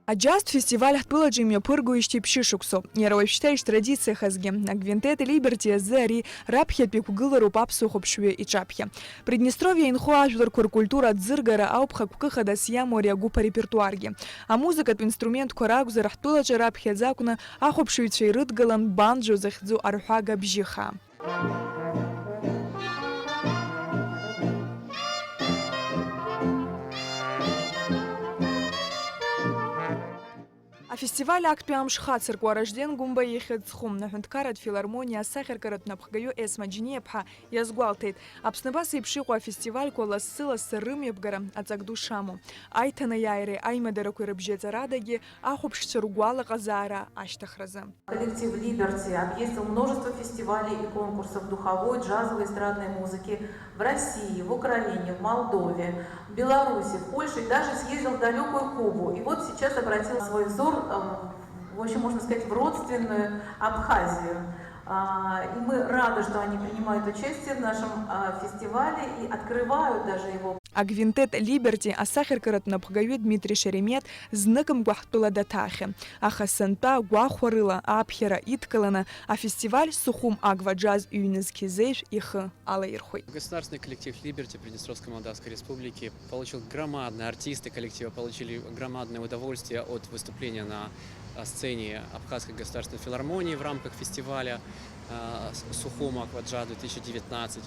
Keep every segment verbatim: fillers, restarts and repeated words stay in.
Аџьазтә фестиваль ҳтәылаҿы имҩаԥыргоижьҭеи ԥшьышықәсоуп. Иара уажәшьҭа ишьҭра дицахазгьы, аквинтет Либерти азы ари раԥхьатәи иқәгылароуп аԥсуа хәаԥшҩы иҿаԥхьа. Приднестровиа инхо ажәларқәа ркультура аӡыргара ауп хықәкы хадас иамоу ари агәыԥ арепертуаргьы. Амузыкатә инструментқәа ракәзар, ҳтәылаҿы раԥхьаӡа акәны ахәаԥшыҩцәа ирыдгалан банджо захьӡу арҳәага абжьы хаа. Афестиваль актәи амш хацыркуа Ражден Гәымба ихьӡ зху аҳәынҭқарратә филармониа асахьаркыратә напхгаҩы Есма Џьениаԥҳа иазгәалҭеит, Аԥсны абас еиԥш иҟоу афестивальқәа лассы-лассы рымҩаԥгара аҵак ду шамоу, аиҭанеиааиреи аимадарақәеи рыбжьаҵарадагьы ахәаԥшцәа ргәалаҟазаара ашьҭыхразы. Коллектив Liberty объездил множество фестивалей и конкурсов духовой, джазовой, эстрадной музыки в России, в Украине, в Молдове, в Беларуси, в Польше и даже съездил в далёкую Кубу. И вот сейчас обратил свой взор, э, в общем, можно сказать, в родственную Абхазию. А, и мы рады, что они принимают участие в нашем, а, фестивале и открывают даже его. Аквинтет Либерти асахьаркыратә напхгаҩы Дмитри Шеремет зныкымкәа ҳтәыла даҭаахьан, аха сынтәа гәахәарыла аԥхьара идкыланы афестиваль Сухум Агва Джаз ҩнызқь зеижә ихы алаирхәеит. Государственный коллектив Либерти Приднестровской Молдавской Республики получил громадное, артисты коллектива получили громадное удовольствие от выступления на, а, сцене Абхазской государственной филармонии в рамках фестиваля, а, С-, Сухум Акваджа две тысячи девятнадцать.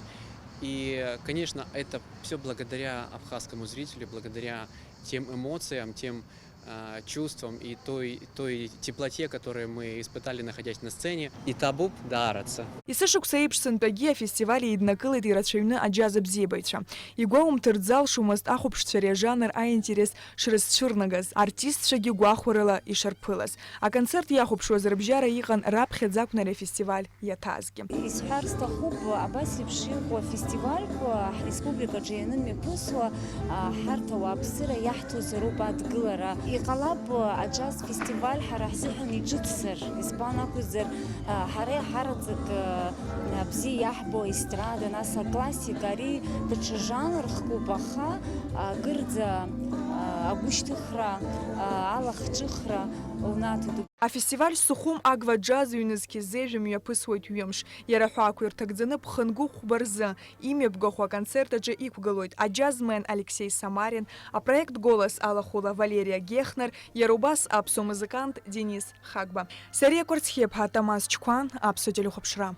И, конечно, это всё благодаря абхазскому зрителю, благодаря тем эмоциям, тем, а, чувствам и той, той теплоте, которую мы испытали, находясь на сцене. Итабуп даараӡа. Есышықәса еиԥш сынтәагьы афестиваль еиднакылеит ирацәаҩны аџьаз абзиабаҩцәа. Игәоумҭар дзалшомызт ахәаԥшцәа ари ажанр аинтерес шрызцәырнагаз, артистцәагьы гәахәарыла ишарԥылаз. Аконцерт иахәаԥшуаз рыбжьара иҟан раԥхьаӡа акәны ари афестиваль иаҭазгьы. Исҳәар сҭахуп, абас еиԥш иҟоу афестивальқәа ҳреспубликаҿы ианымҩаԥысуа, а, ҳарҭ ауааԥсыра иаҳҭозароуп адгылара. Иҟалап, аџьаз фестиваль ҳара ҳзыҳәан иҿыцзар, избан акәзар, а, ҳара иаҳараӡак, а, бзиа иаҳбо аестрада, нас аклассика, ари даҽа жанр хкуп, аха, а, кырӡа, а, агәышьҭыхра, а, алахҿыхра лнаҭоит. Афестиваль Сухум Агва Джаз ҩнызқь зеижә мҩаԥысуеит ҩымш. Иара ҳәаақәа ирҭагӡаны ԥхынгәыхәба рзы имҩаԥгахо аконцерт аҿы иқәгылоит аџьазмен Алексеи Самарин, апроект Голос алахәыла Валериа Гехнер, иара убас аԥсуа музыкант Денис Хагба. Сариа Кәарцхиаԥҳа, Тамаз Чқәан, Аԥсуа телехәаԥшра.